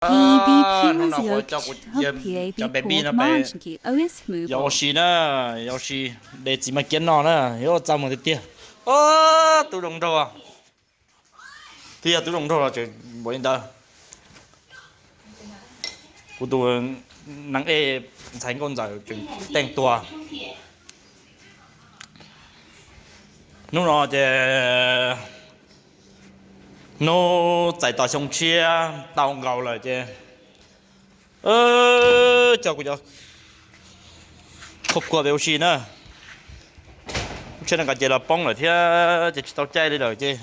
Hnub no kuv coj kuv cov baby no pem yos ua si na, yos ua si de txiv maj kiab noj na, yuav txaj muag tiag tiag. Tub zoo nraug, twb yog tub zoo nraug los tseem npaum li ntawd. Kuv tus neeg ej ntxhais nkauj ntxawm tseem teej tuag. Hnub no ces hnub txais tos xyoo tshiab tau nkaus lawm ces coj kuv cov khub kua pem ua si na. Lub tsheb nees nkaum ces los poob lawm thiab ces tsis tau caij li lawm ces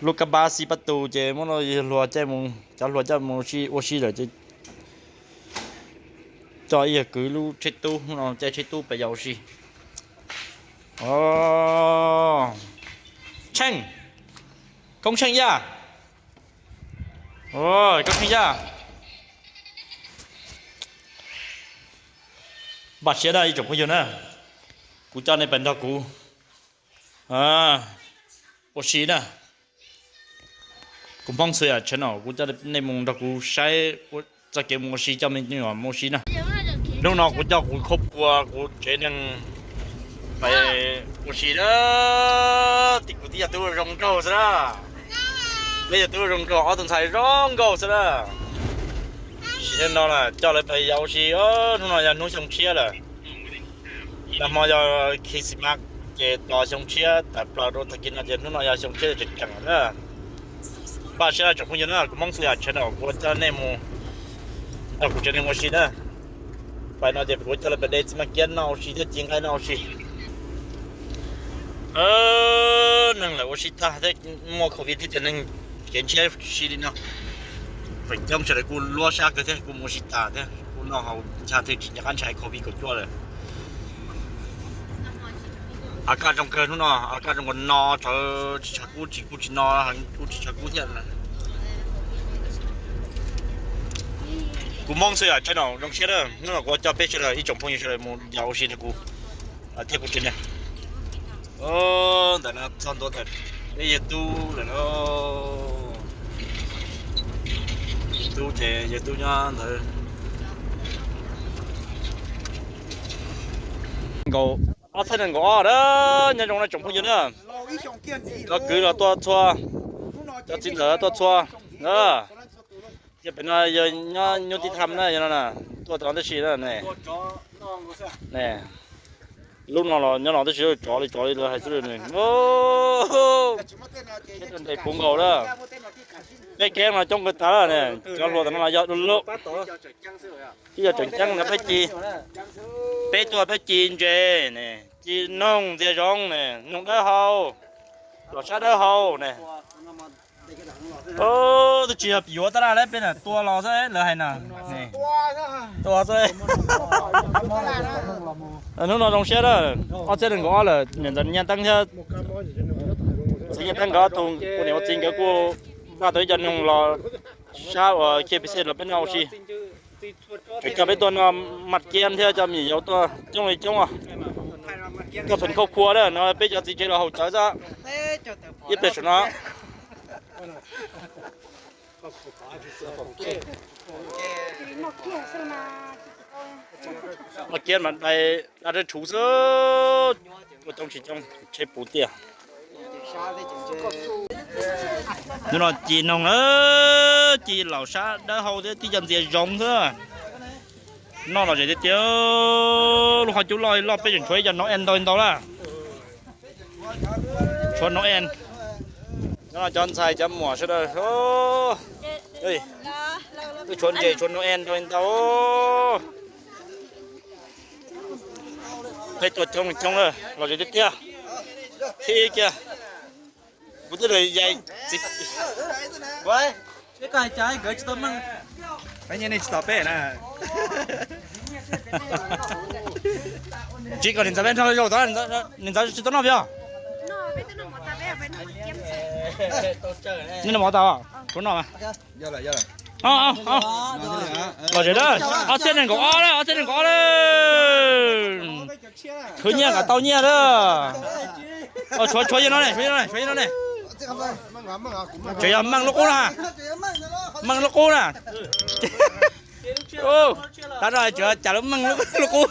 lub kab pab xib pab tu ces muab cov hluas caij mus, cov hluas coj mus ua si lawm ces coj ib yawg kwv lub tsheb tub, hnub no caij tsheb tub pem yos ua si. Tsheej, Koob Tsheej Yaj, Koob Tsheej Yaj. Npaj siab na ib tsoom phooj ywg na, kuv coj nej pem nrog kuv ua si na. Kuv Hmoob Xwm Yam channel, kuv coj nej mus nrog kuv saib txoj kev mus ua si, coj me nyuam mus ua si na. Hnub no kuv coj kuv khub kua kuv tsev neeg pem ua si na. Tim kuv tib yog tub zoo nraug xwb na. Peb yog tub zoo nraug, ob tug ntxhais zoo nkauj xwb na. Sim neej no na coj lawv pem yos ua si, hnub no yog hnub xyoo tshiab lawm. Nag hmo yog Christmas ces tos xyoo tshiab tawm plaws rau tag kis no ces hnub no yog xyoo tshiab tseem tseem na. Npaj siab tsoom phooj ywg na, kuv Hmoob Xwm Yam channel kuv coj nej mus nrog kuv tsev neeg ua si na. Pem no ces kuv coj lawv pem de txiv maj kiab noj ua si thiab ci nqaij noj ua si. Neeg lawv ua si tag thiab, muaj covid thiab ces neeg kev ntshiab si li no. Feem coob sawv daws kuj luab sab kawg thiab kuj mus ua si tas thiab kuj noj haus ncha twg tsis nco qab ntshai covid kaum cuaj lawm. A kaj zoo kawg hnub no, a kaj zoo nkaus no, tshav tsis tshav kub, tsis kub tsis no, heev kub tsis tshav kub thiab. Kuv Hmoob Xwm Yam channel zoo siab na, hnub no kuv coj peb sawv daws ib tsoom phooj ywg sawv daws mus yos ua si nrog kuv thiab kuv tsev neeg. Ntawm no txog ntua ntawm peb yawg tub lawm na. Yawg tub ces yawg tub nyob ntawd. Nkaus ob txhiab nees nkaum ob na, nyob zoo na tsoom phooj ywg na. Cov kwv los tuaj txhua, cov txiv ntxawm tuaj txhua. Yog pem no yog nyob nyuj tib tham na, yog no na, tuaj tod tib si na ne. Ne, lub no los nyob no tib si, tsov li tsov li lawv hais xwb ne. Thiab ntes puv nkaus na. Peb kev no coob kawg tas ne, cov hluas tas no los yog du lug. Twb yog tseem ceeb na, peb ci, peb tuaj peb ci ntses ne, ci noog ntxias zoov ne, noog dawb hau, los sab dawb hau ne. Twb tsis yog yuav tab laj, peb na tua los xwb lawv hais na. Tua xwb. Hnub no zoo siab na, ob txhiab nees nkaum ob lawm, niam ntxawm Nyiaj Teeb thiab txiv Nyiaj Teeb nkawd ob tug kuv niam ua txiv nkawd kuj npaj tau ib co noog los sab uas K P C los peb noj ua si. Tseem coj peb tuaj noj maj kiab thiab coj me nyuam yaus tuaj coob li coob os. Tuaj pheej khauj khua na, no peb cov txiv tsev los haus cawv xwb. Ib pliag saum no maj kiab mas dai dab rab rhuv xwb. Tuaj coob tsis coob tsheb puv tiaj. Hnub no ci noog na, ci laus sab dawb hau thiab tib co ntxias zoov xwb. Noj lom zem tiag tiag. Lub qhov cub loj loj peb tseem tshuav ib co no en ntau ntau lawm. Tshuav no en. Nyob no cov ntxhais cov muam sawv daws, wb tshuav ntses tshuav no en ntau ntau. Peb tuaj coob coob lawm, lom zem tiag tiag. Thib kiag, kuv twb yais txiv. Tsis kom niam ntxawm peb nrog zaum tod, niam ntxawm tsis tau noj peb os? Nej noj mov tau, kuv noj mas. Lom zem na, ob txhiab nees nkaum ob na, ob txhiab nees nkaum ob na. Khwv nyiaj kom tau nyiaj na. Tshuav tshuav yog no ne, tshuav yog no ne, tshuav yog no ne. Tseem yog meej lub qub na. Meej lub qub na. Tab no tsuas cas lub meej lub qub.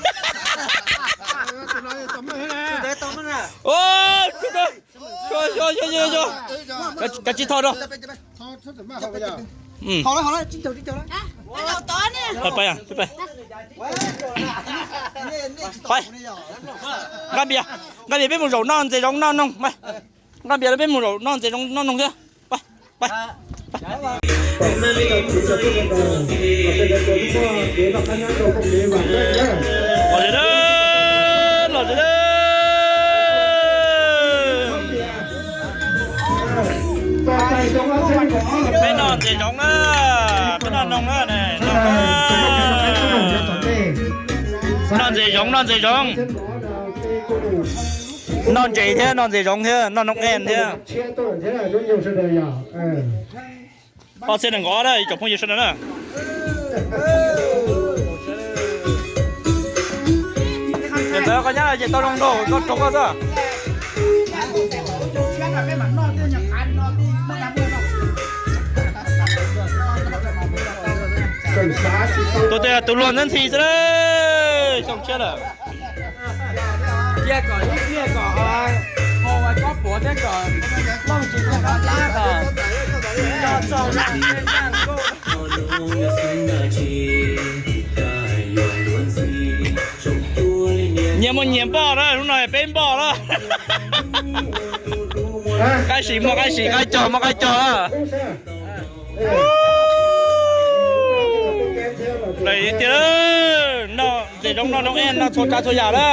Xyuas, xyuas, xyuas, xyuas. Kav tsij thauj rau. Nqaj Npias, Nqaj Npias peb mus zaum noj ntses zoov noj noog. Nqaj Npias peb mus zaum noj ntses zoov noj noog thiab. Los zem na, los zem na. Peb noj ntses zoov na, peb noj noog na, noj ntses zoov, noj ntses zoov. Noj ntses thiab noj ntses zoov thiab noj noog en thiab. Ob txhiab nees nkaum ob na ib tsoom phooj ywg sawv daws na. Niam ntxawm koj nyab ces tau zoo nraug koj raug koj xwb. Tus twg tus luag ntxhi ntxhi xwb na, xyoo tshiab lawm. Cia kom ib pliag kom ho ua kob puav thiab kom looj tsis tau qab plab kom txog nyias muaj nyias npoj na, hnub no peb npoj na. Qaib sim muaj qaib sim, qaib cog muaj qaib cog na. Tiag, noj ntses zoov noj noog en noj txhua tsav txhua yam na.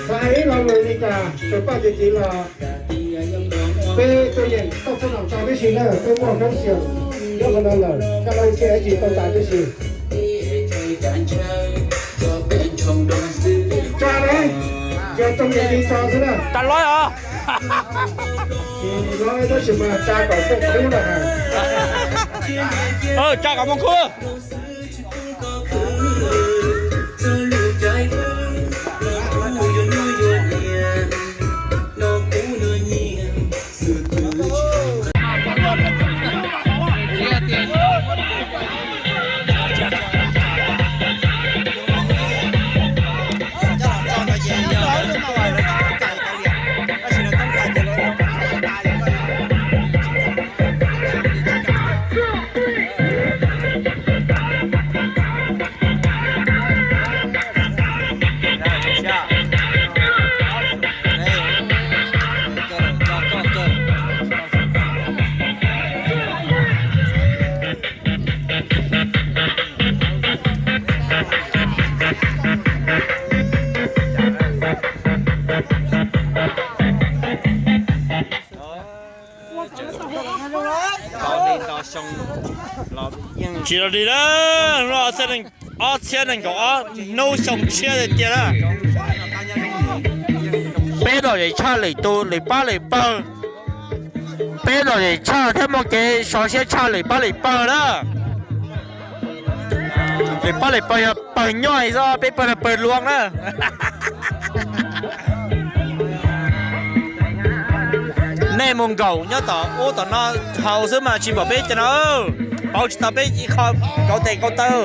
Xav hais ib lo lus li cas rau poj txiv los peb tuaj yeem tau txog nram tso tib si na, twb muaj Hmoob xiam nyob qhov no lawm, koj laj thiaj tsis tau tas tib si. Tsa ne, ces tso yeej li tso xwb na. Tsa loib os. Tsis loib tab sis mas tsa kom muaj khub na. Tsa kom muaj khub. Tsis los li na, ob txhiab nees nkaum ob hnub xyoo tshiab tiag tiag na. Peb lom zem tshaj lwm tus lwm pab lwm pawg. Peb lom zem tshaj thiab muaj kev so siab tshaj lwm pab lwm pawg na. Lwm pab lwm pawg yog pawg nyob xwb, peb pawg no pawg luag na. Nej mus nkaum nyob tom ub tom no haus xwb mas tsis pom peb cov no, pauv tsis tau peb ib qho kauv tes kauv taw.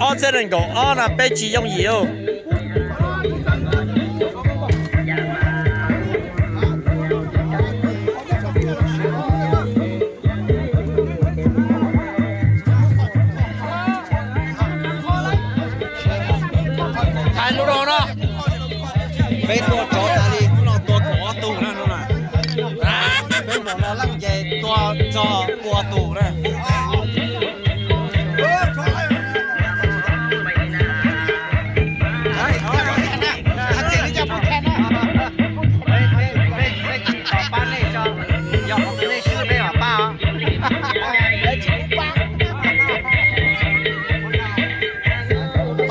Ob txhiab nees nkaum ob no peb tsis yooj yim. Hais lus rau no, peb tua tsov tas li hnub no tua kaum ob tug na, peb mus no leej ces tua txog pua tus na.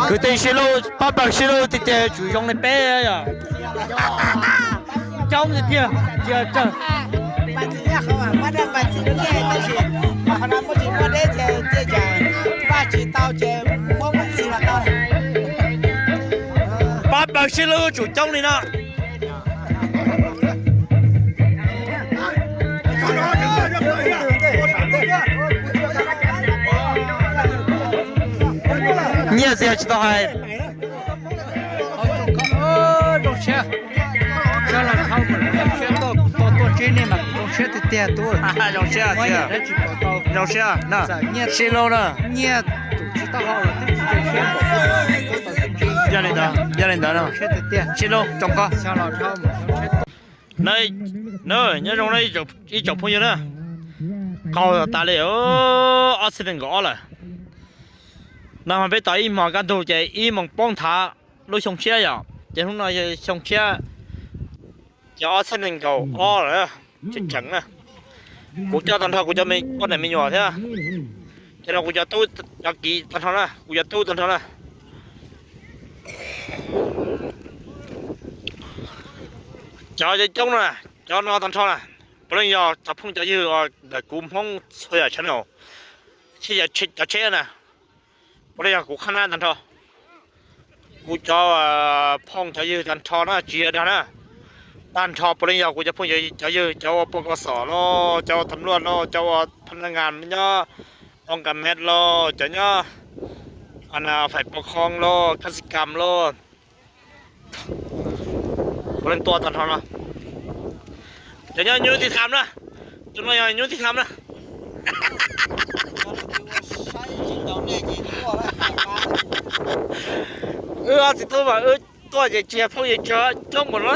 Kwv tij sib hlub, pab pawg sib hlub tiag tiag tsum zoo li peb yom. Coob tiag tiag, cia tsawg. Pab pawg sib hlub tsum coob li no. Txiv tsis tau hais. Zoo siab, zoo siab tuaj, tuaj ntsib nej mas zoo siab tiag tiag tub. Zoo siab, zoo siab na. Sib hlub na. Nyiaj tus tsis tau hau los twb tsis zoo siab. Yog li ntawd, yog li ntawd na. Sib hlub tsoom koj. Nyob zoo na ib tsoom phooj ywg na. Qaug tas li, ob txhiab nees nkaum ob lawm. No mas peb tos ib hmos kaj ntug ces ib moos poob nthav lub xyoo tshiab yom, ces hnub no xyoo tshiab, ces ob txhiab nees nkaum ob lawm, tseem tseem na. Kuv coj tag nrho kuv cov poj niam me nyuam thiab. Ces no kuv cov tub cov kiv tag nrho na, kuv cov tub tag nrho na. Cov coob coob no, cov no tag nrho na, puav leej yog cov phooj cov ywg ntawm kuv Hmoob txhua yam channel, cov tsheb na, puav leej yog kuv qhab nab tag nrho. Kuv cov phooj cov ywg tag nrho na, tsis yog dag na, tag nrho puav leej yog kuv cov phooj cov ywg, cov ua poj kos xom los, cov ua tham luaj los, cov ua phab nab ngas nyob, ua kas mev los, cov nyob fais pov khoo los, khab xi kam los, puav leej tuaj tag nrho no. Cov nyob nyuj tij tham na, tus no yog nyuj tij tham na. Wb ob txiv tub mas wb tuaj ces tsis yog phooj ywg, coob npaum no.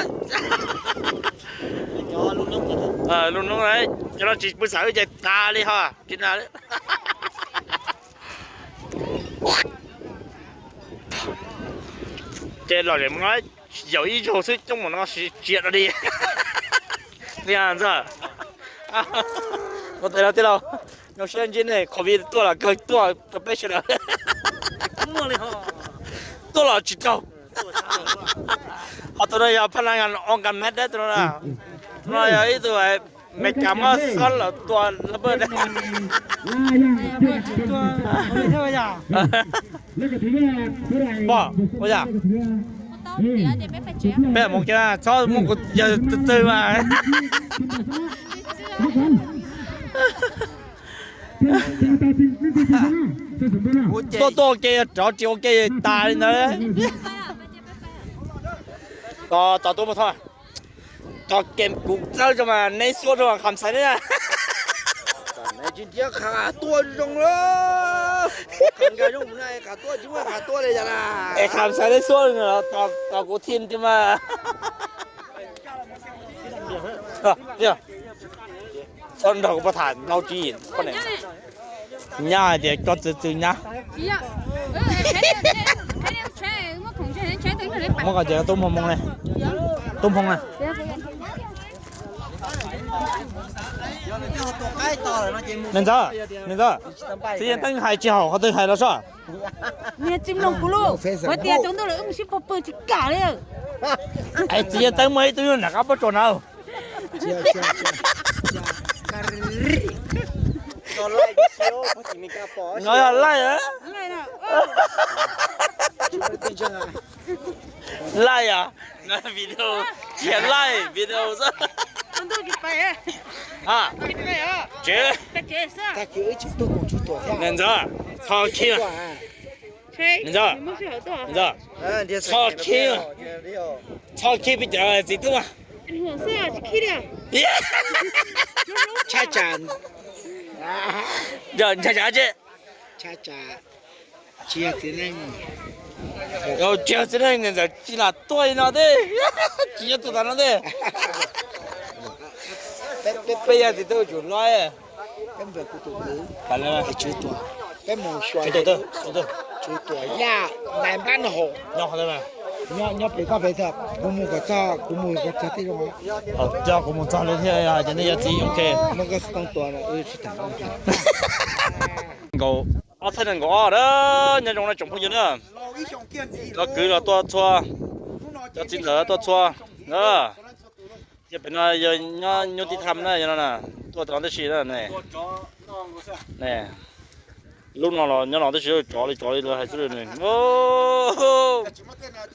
Lub noob, cov no tsis pw xav wb ces tas li ho tsis na. Ces los zem no yaum ib zaug xwb, coob npaum no tsis cia li. Ntxawg, ua tes no tij laug, zoo siab ntsib nej, covid tuaj los kawg tuaj rau peb sawv daws. Tuaj los tsis raug. Ho tus no yog phab nab ngas ua kas mev dab, tus no, tus no yog ib tug Meskas muab xob los tua lab paj. Pom ua yam, peb mus kiag txhob muab kuv yawg txwv txwv mas. Tuaj tuaj ua ke rov tsis ua ke tas li ntawd. Tos tus mus tho. Tos kem kuv txawb rau mas neb xuab rau mas kham xaiv neb na. Tsis nrhiav qhov tuaj zoo lawm. Qhov nkag zoo na, qhov tuaj tsis muaj qhov tuaj li cas na. Es kham xaiv neb xuab, tos kuv thim tiag mas. Txhob nrog kuv pov tham ntau tsis poj niam. Nyab hais tias koj txwv txwv nyab. Muab koj ces tub hmoo hmoo ne, tub hmoo na. Niam ntxawm, niam ntxawm, txiv Yeej Teeb hais tsis haum qhov twg hais los soj. Niag tsis mloog kuv lus, kuv tias tsaus ntuj lawm wb mus sib pog pw tsis kam li. Es txiv Yeej Teeb muaj ib tug nyuag nram qab pob tsuas na. No yog laij. Laij os, video, laij video xwb. Tsev. Niam ntxawm, txhob khib. Niam ntxawm, txhob khib. Txhob khib peb cov txiv tub mas. Ntshai tsam, ntshai tsam tsi. Tsis yog txiv neej, niam ntxawm tsis lam tuaj li no thiab. Tsis yog tuaj tas no thiab. Peb yog txiv tub tsum hlob. Nyob pem koj pem, kuv mus kom txog, kuv mus kom txog tej zoo. Yog kuv mus txog li thiab ces nej yog txiv, ok. Nkaus ob txhiab nees nkaum ob na, nyob zoo na tsoom phooj ywg na. Cov kwv los tuaj txhua, cov txiv ntxawm tuaj txhua. Ces pem no yog nyob nyuj tij tham na, yog no na, tuaj tod tib si na. Lub no los nyob no tib si, tsov li tsov li lawv hais xwb.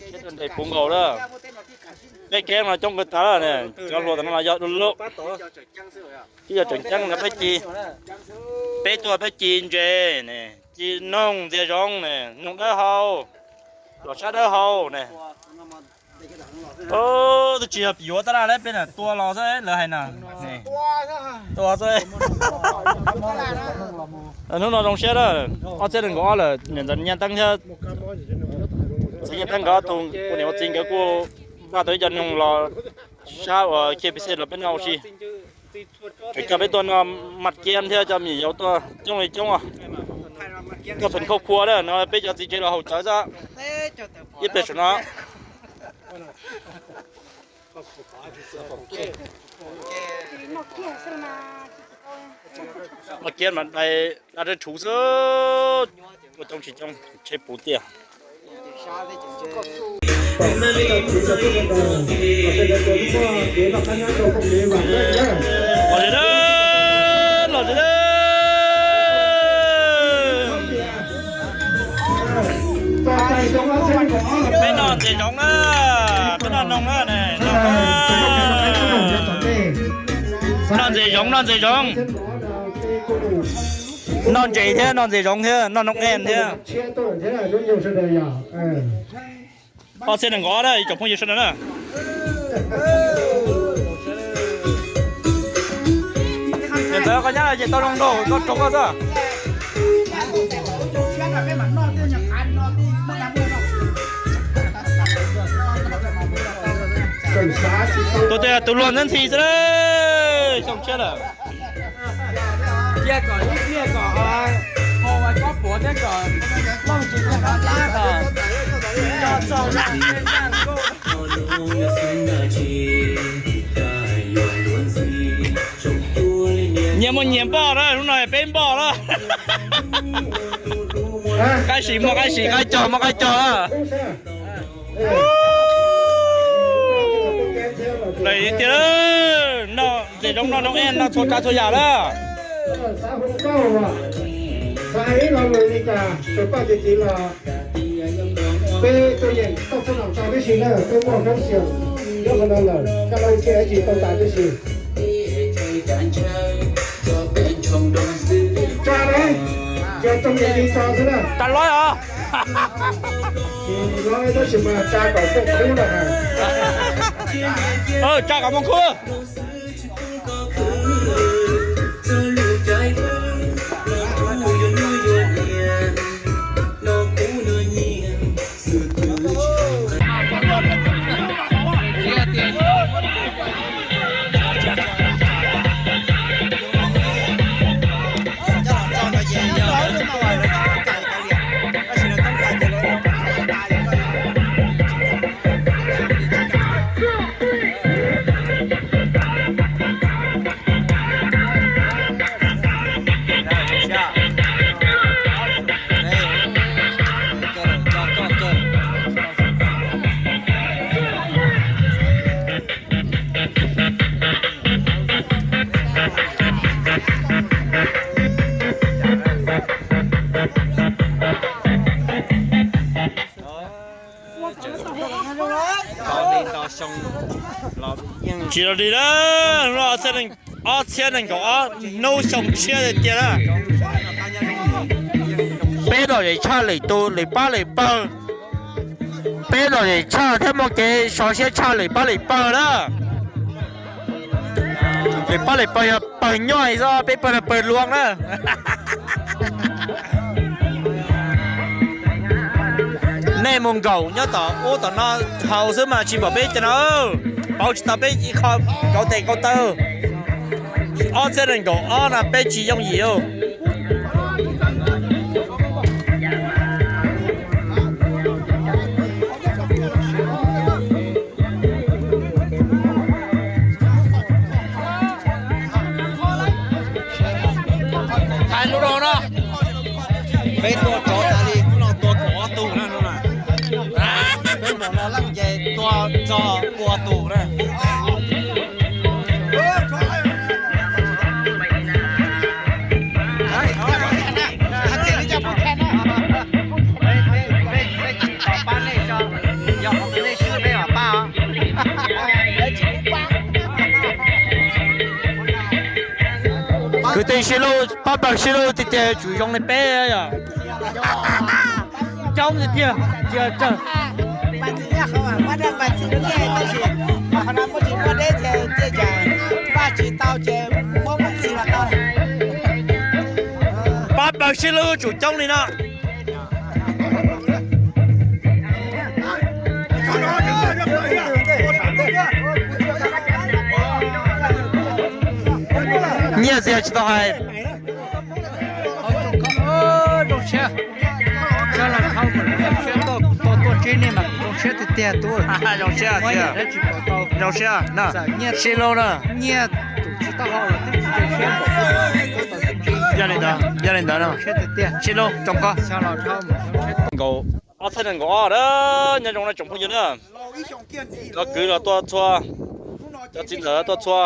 Thiab ntes puv nkaus na. Peb kev no coob kawg tas ne, cov hluas tas no los yog du lug. Twb yog tseem ceeb no peb ci, peb tuaj peb ci ntse ne. Ci Noog Ntxias Zoov ne, Noog Dawb Hau, los sab Dawb Hau ne. Twb tsis yog yuav tab laj, peb na tua los xwb lawv hais na. Tua xwb. Hnub no zoo siab na, ob txhiab nees nkaum ob lawm, niam ntxawm Nyiaj Teeb thiab txiv Nyiaj Teeb nkawd ob tug ua niam ua txiv nkawd kuj npaj tau ib co noog los sab uas K P C los peb noj ua si. Tseem coj peb tuaj noj mas kiab thiab coj me nyuam yaus tuaj coob li coob os. Tuaj pheem khauj khua na no peb cov txiv tsev los haus cawv xwb. Ib pliag saum no mas kiab mas dai dab rab rhuv xwb, ua coob tsis coob tsheb puv tiaj. Los li na, los li na. Peb noj ntses zoov na, peb noj noog na, noog na. Noj ntses zoov, noj ntses zoov. Noj ntses thiab noj ntses zoov thiab noj noog en thiab. Ob txhiab nees nkaum ob na ib tsoom phooj ywg sawv daws na. Niam ntxawm koj nyab ces tau zoo nraug koj rau koj xwb. Tus twg tus luag ntxhi ntxhi xwb na, xyoo tshiab lawm. Cia kom ib pliag kom ho ua kob puav thiab kom looj tsis tau qab qab kom txog nyias muaj nyias npoj na, hnub no peb npoj na. Qaib sim muaj qaib sim, qaib cog muaj qaib cog na. Tiag, noj ntses zoov noj noog en noj txhua tsav txhua yam lawm. Xav hais ib lo lus li cas rau poj txiv los peb tuaj yeem toj txhua nom tso tib si na, peb muaj hoob xiam nyob qhov no lawm, koj laj thiaj tsis tau tas tib si. Tsa na, ces tso yeej li tso xwb na. Tsa loib os. Loib tab sis mas tsa kom muaj khub na. Tsa kom muaj khub. Tsis los li na, ob txhiab nees nkaum ob hnub xyoo tshiab tiag tiag na. Peb lom zem tshaj lwm tus lwm pab lwm pawg. Peb lom zem tshaj thiab muaj kev so siab tshaj lwm pab lwm pawg na. Lwm pab lwm pawg yog pawg nyob xwb, peb pawg no pawg luag na. Nej mus nkaum nyob tom ub tom no haus xwb mas tsis pom peb cov no, pauv tsis tau peb ib qho kauv tes kauv taw. Ob txhiab nees nkaum ob no peb tsis yooj yim. Hais lus rau no, peb tua tsov tas li hnub no tua kaum ob tug na hnub no. Peb mus no leej ces tua txog pua tus na. Kwv tij sib lub pab pawg sib lub tiag tiag tsum zoo li peb yom. Coob tiag tiag, cia tsawg. Pab pawg sib hlub tsum coob li no. Nyiaj txiag tsis tau hais. Zoo siab, siab los dhau mus, zoo siab tuaj, tuaj, tuaj ntsib nej mas kuv zoo siab tiag tiag tub. Zoo siab, zoo siab, sib hlub na. Nyiaj tus tsis tau hau los twb tsis siab. Yog li ntawd, yog li ntawd no. Sib hlub, tsoom koj. Nkaus ob txhiab nees nkaum ob na, nyob zoo na tsoom phooj ywg na. Cov kwv los tuaj txhua, cov txiv ntxawm tuaj txhua.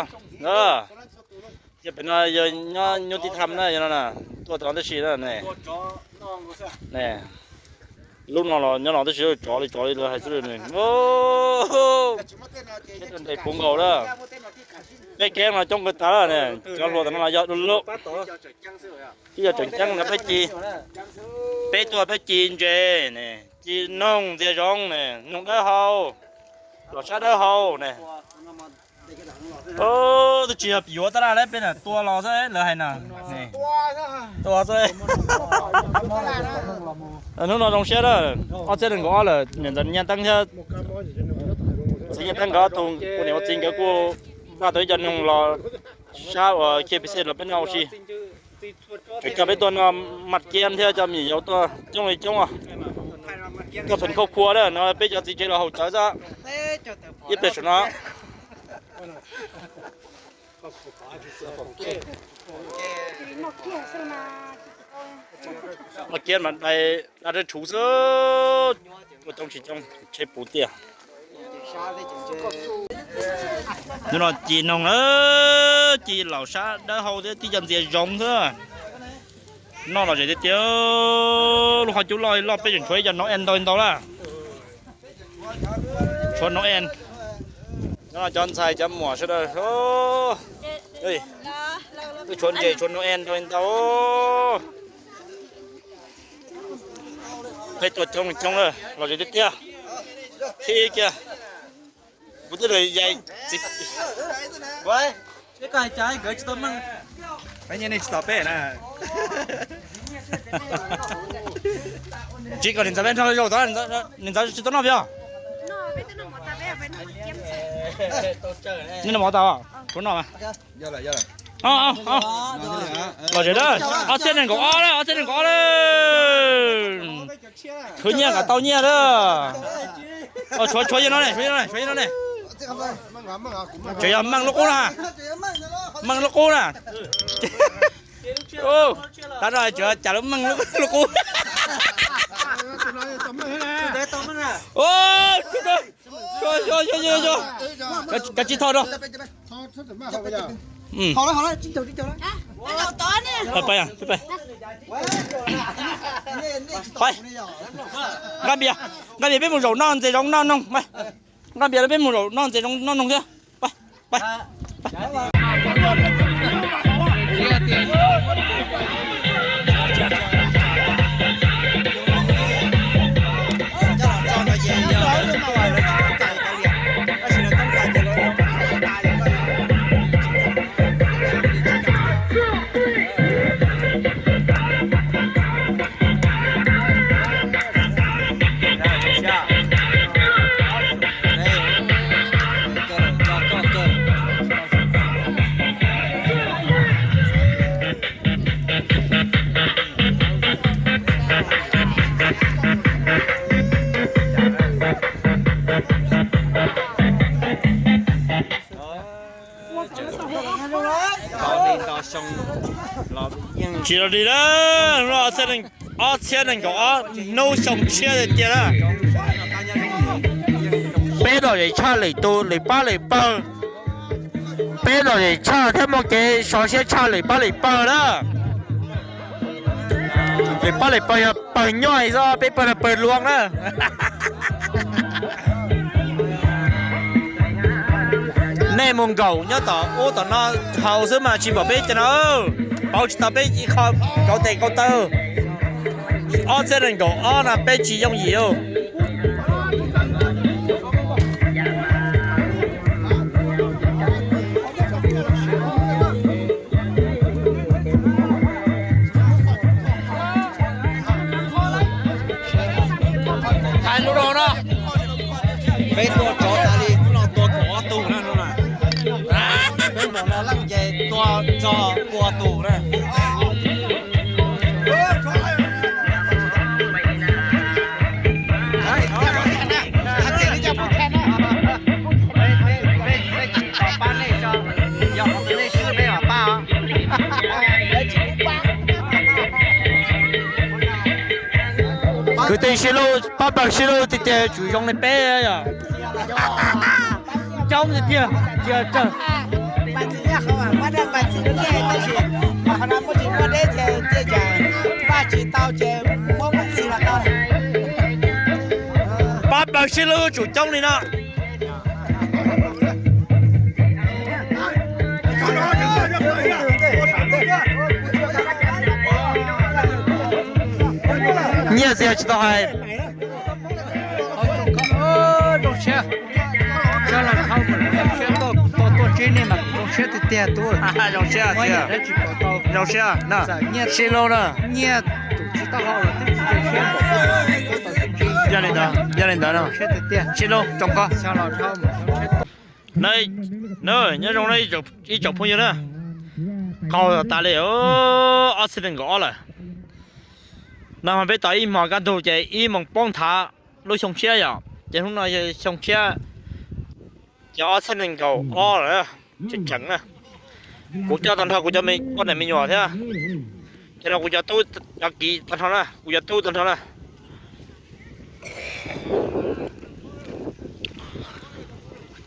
Yog pem no yog nyob nyuj tib tham na, yog no na, tuaj tod tab sis na ne. Ne, lub no los nyob no tab sis tsov li tsov li lawv hais xwb ne. Ntes puv nkaus na. Peb kev no coob kawg tas ne, cov hluas tam no los yog du lug. Twb yog tseem ceeb no peb ci, peb tuaj peb ci ntses ne, ci noog ntxias zoov ne, noog dawb hau, los sab dawb hau ne. Twb tsis yog yuav tab laj peb na, tua los xwb lawv hais na. Tua xwb. Hnub no zoo siab na, ob txhiab nees nkaum ob lawm, niam ntxawm Nyiaj Teeb thiab txiv Nyiaj Teeb nkawd tus ua niam ua txiv nkawd kuj npaj tau ib co noog los sab uas K P C los peb noj ua si. Tseem coj peb tuaj no, Maj Kiab thiab cov me nyuam yaus tuaj coob li coob os. Tuaj pheem khauj khua na no, peb cov txiv tsev los haus cawv xwb. Ib pliag saum no. Maj Kiab mas dai dab rab tshuv xwb, ua coob tsis coob tsheb puv tiag. Hnub no ci noog na, ci laus sab dawb hau thiab tib co ntxias zoov xwb. Noj lom zem tiag tiag, lub qhov cub loj loj peb tseem tshuav ib co no en ntau ntau lawm. Tshuav no en, no cov ntxhais cov muam sawv daws, wb tshuav ntses tshuav no en ntau ntau. Peb tuaj coob coob lawm, lom zem tiag tiag. Thib kiag, kuv twb yais txiv. Tsis kom niam ntxawm peb nrog zaum tod, niam ntxawm tsis tau noj peb os. Nej noj mov tau, kuv noj mas. Lom zem na, ob txhiab nees nkaum ob na, ob txhiab nees nkaum ob na. Khwv nyiaj kom tau nyiaj na. Tshuav tshuav yog no ne, tshuav yog no ne, tshuav yog no ne. Tseem yog meej lub qub na, meej lub qub na. Tab no tseem cas lub meej lub qub. Kav tsij tho rau. Nqa npias, nqa npias peb mus zaum noj ntses zoov noj noog. Nqa npias peb mus zaum noj ntses zoov noj noog thiab. Tsis los li na, ob txhiab nees nkaum ob hnub xyoo tshiab tiag tiag na. Peb lom zem tshaj lwm tus, lwm pab lwm pawg. Peb lom zem tshaj thiab muaj kev so siab tshaj lwm pab lwm pawg na. Lwm pab lwm pawg yog pawg nyob xwb, peb pawg no pawg luag na. Nej mus nkaum nyob tom ub tom no haus xwb mas tsis pom peb cov no, pauv tsis tau peb ib qho kauv tes kauv taw. Ob txhiab nees nkaum ob no peb tsis yooj yim. Hais lus no no, peb tua tsov tas li hnub no tua kaum ob tug na hnub no. Peb npaum no leej ces tua txog pua tus na. Kwv tij sib hlub, pab pawg sib hlub tiag tiag, tsum zoo li peb yom. Coob tiag tiag, cia tsawg. Pab pawg sib hlub tsum coob li no. Nyiaj txiag tsis tau hais. Zoo siab, siab los dhau mus, zoo siab tuaj, tuaj, tuaj ntsib nej mas kuv zoo siab tiag tiag tub. Zoo siab, zoo siab, sib hlub na. Nyiaj tus tsis tau hau los twb tsis zoo siab npaum, yog li ntawd, yog li ntawd no, sib hlub tsoom koj. Nyob zoo na ib tsoom phooj ywg na, qaug tas li, ob txhiab nees nkaum ob lawm. No mas peb tos ib hmos kaj ntug ces ib moos poob thav lub xyoo tshiab yom, ces hnub no yog xyoo tshiab, ces ob txhiab nees nkaum ob lawm, tseem tseem na. Kuv coj tag nrho kuv cov poj niam me nyuam thiab, ces no kuv cov tub cov kiv tag nrho na, kuv cov tub tag nrho na.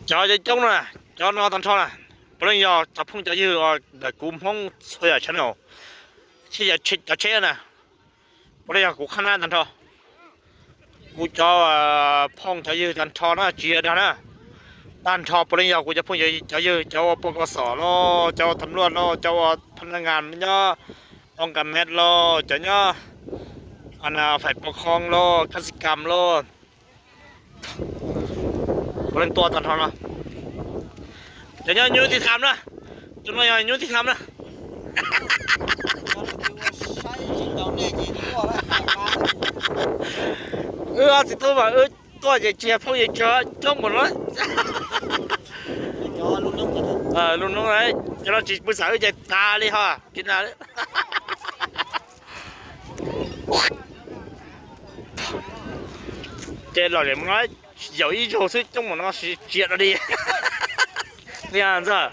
Cov coob coob na, cov no tag nrho na, puav leej yog cov phooj cov ywg ntawm kuv Hmoob txhua yam channel, cov tsheb na, puav leej yog kuv qhab nab tag nrho. Kuv cov phooj cov ywg tag nrho na, tsis yog dag na, tag nrho puav leej yog kuv cov phooj cov ywg, cov ua poj kos xom los, cov ua tham luaj los, cov ua phab nab ngas nyob, ua nkas mev los, cov nyob fais pov khoo los, khab xi kam los, puav leej tuaj tag nrho no. Cov nyob nyuj tij tham na, tus no yog nyuj tij tham na. Wb ob txiv tub mas wb tuaj ces tsis yog phooj ywg, coob npaum no. Lub noob, cov no tsis pw xav wb ces tas li ho. Ces los zem mus no, yaum ib zaug xwb coob npaum no tsis tsiam dog dig. Ntxawg,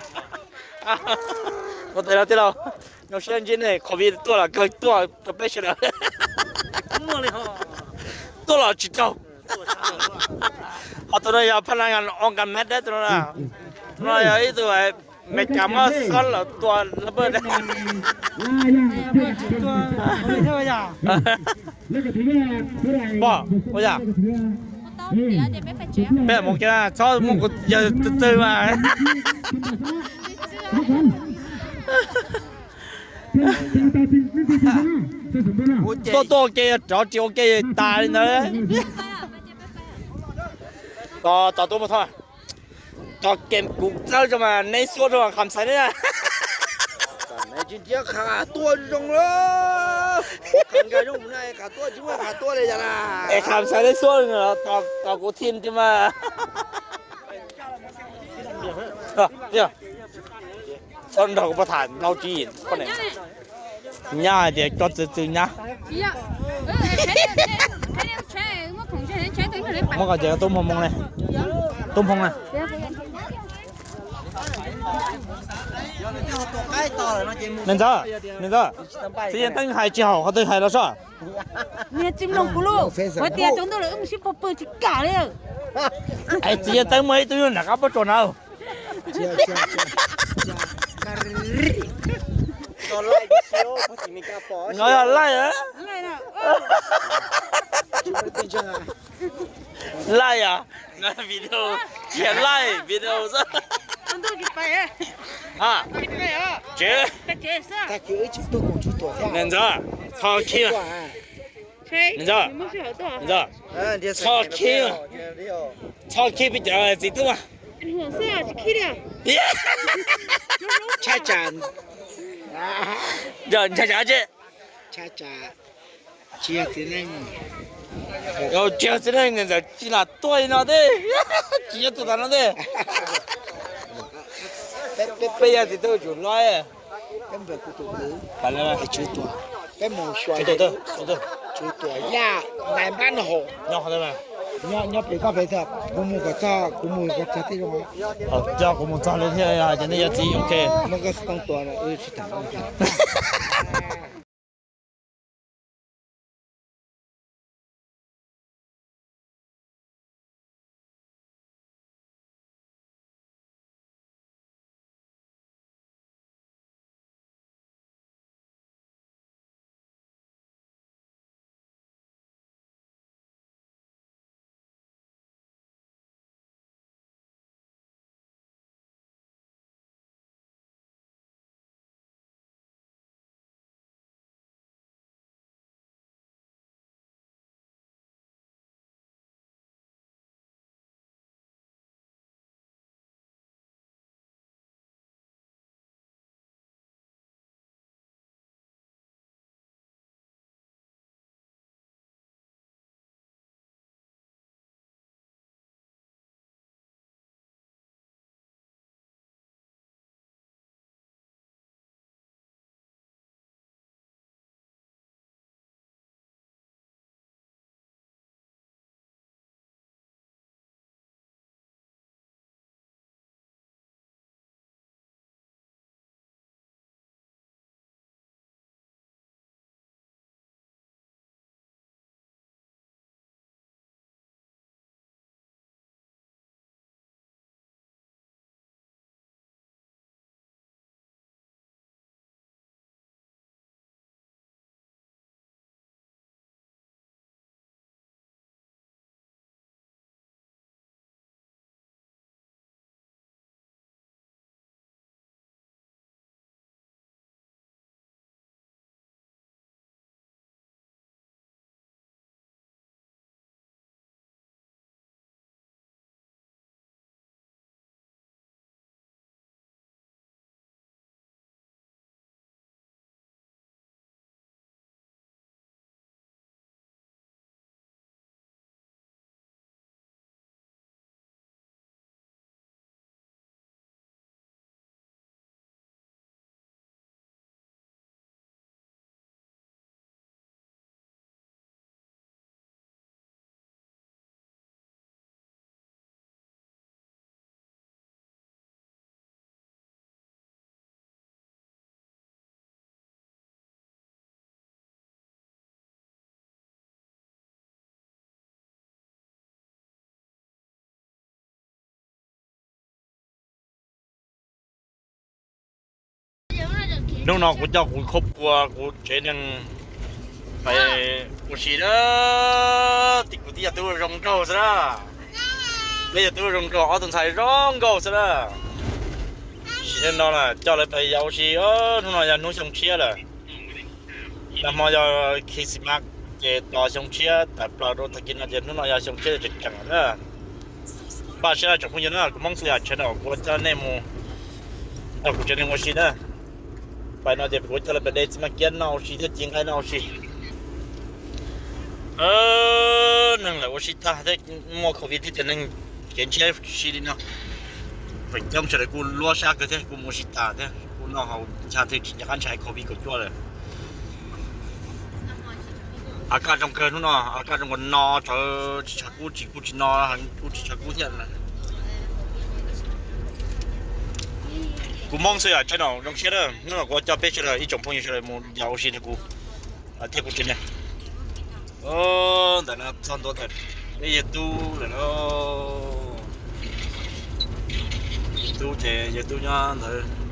ua tes no tij laug, zoo siab ntsib nej, covid tuaj los kawg tuaj rau peb sawv daws. Tuaj los tsis raug. Ho tus no yog phab nab ngas ua nkas mev dab tus no, tus no yog ib tug Meskas muab xob los tua lab pawg. Pom ua yam peb mus kiag txhob muab kuv yawg twg twg mas. Tuaj tuaj ua ke rov tsis ua ke tas li ntawd. Tos tus mus tho, tos kem kuv txawb rau mas neb xuab rau kham xaiv neb. Qham tuaj zoo, qham tuaj tsis muaj qham tuaj li cas na. Es kham xaiv neb xuab, tos kuv thim ti mas. Txhob nrog kuv pov tham ntau tsis yim poj niam. Nyab hais tias koj txwv txwv nyab. Muab koj ces tub Hmoob Hmoob ne, tub Hmoob na. Me ntxawg, me ntxawg, txiv Yeej Teeb hais tsis haum qhov twg hais los soj. Niag tsis mloog kuv lus, kuv tias tsaus ntuj lawm wb mus sib pw tsis kam li. Es txiv Yeej Teeb muaj ib tug nyuag nram qab pob tsuas na. No yog laij. Laij os, video, tsis yog laij, video xwb. Tsev, me ntxawg, txhob khib. Ntxo, ntxo, txhob khib, txhob khib peb cov txiv tub. Tshaj tsam, ntshai tsam tsi, tsis yog txiv neej, tsis yog txiv neej ntxawm tsis lam tuaj li no thiab, tsis nyob tuaj tas no thiab. Peb yog txiv tub tsum hlob. Nyob pem koj pem, kuv mus kom txog, kuv mus kom txog tej zoo. Yog kuv mus txog lawm thiab ces nej yog txiv, ok. Hnub no kuv coj kuv khub pua kuv tsev neeg pais ua si na. Tim kuv tib yog tub zoo nraug xwb na. Peb yog tub zoo nraug, ob tug ntxhais zoo nraug xwb na. Sim neej no na coj lawv pais yos ua si. Hnub no yog hnub xyoo tshiab lawm. Nag hmo yog Christmas ces tos xyoo tshiab tawm plaws rau tag kis no ces hnub no yog xyoo tshiab tseem tseem na. Npaj siab tsoom phooj ywg na, kuv Hmoob Xwb Yam channel kuv coj nej mus nrog kuv tsev neeg ua si na. Pais no ces kuv coj lawv pais de txiv maj kiab noj ua si thiab ci nqaij noj ua si. Neeg lawv ua si tag thiab, muaj covid thiab ces neeg kev ntshiab si li no. Feem coob sawv daws kuj luab sab kawg thiab kuj mus ua si tas thiab kuj noj haus ncha thiaj tsis nco qab ntshai covid kaum cuaj lawm. A kaj zoo kawg hnub no, a kaj zoo kawg no tsawv tsis tshav kub tsis kuj tsis no, kuj tsis tshav kub thiab. Kuv Hmoob Xwb Yam channel zoo siab na, hnub no kuv coj peb sawv daws ib tsoom phooj ywg sawv daws mus yos ua si nrog kuv thiab kuv tsev neeg. Ntawm no txog ntua ntawm peb yawg tub lawm lauj. Yawg tub ces yawg tub nyob ntawd.